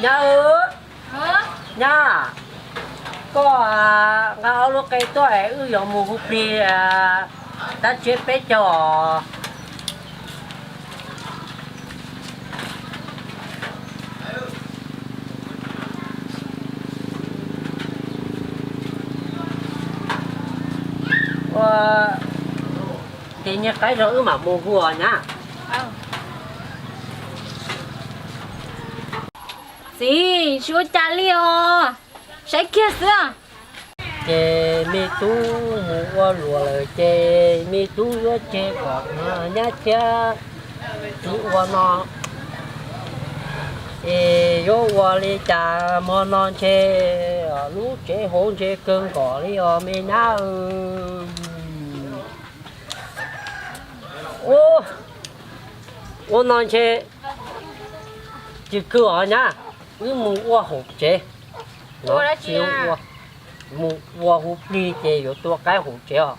Nyab, nyab, koj nqa ob lub qe tuaj es wb yuav mus hu plig tab tsev peb caug. Ua, ces nyiag qaib zog wb mam mus hu os nyab. Txiv, tsis ua cas li os, saib kiag xwb. Ces me tub mus ua luam lawm ces me tub yuav tseg kom nyab thiab txiv ua no, es yuav ua li cas hmo no ntshe lub tsev hauv ntshe kawg nkaus li os me nyab. Ua, ua no ntshe tsis kawg os nyab, wb mus ua hauv tsev. Mus ua hu plig ces yuav tua qaib hauv tsev os.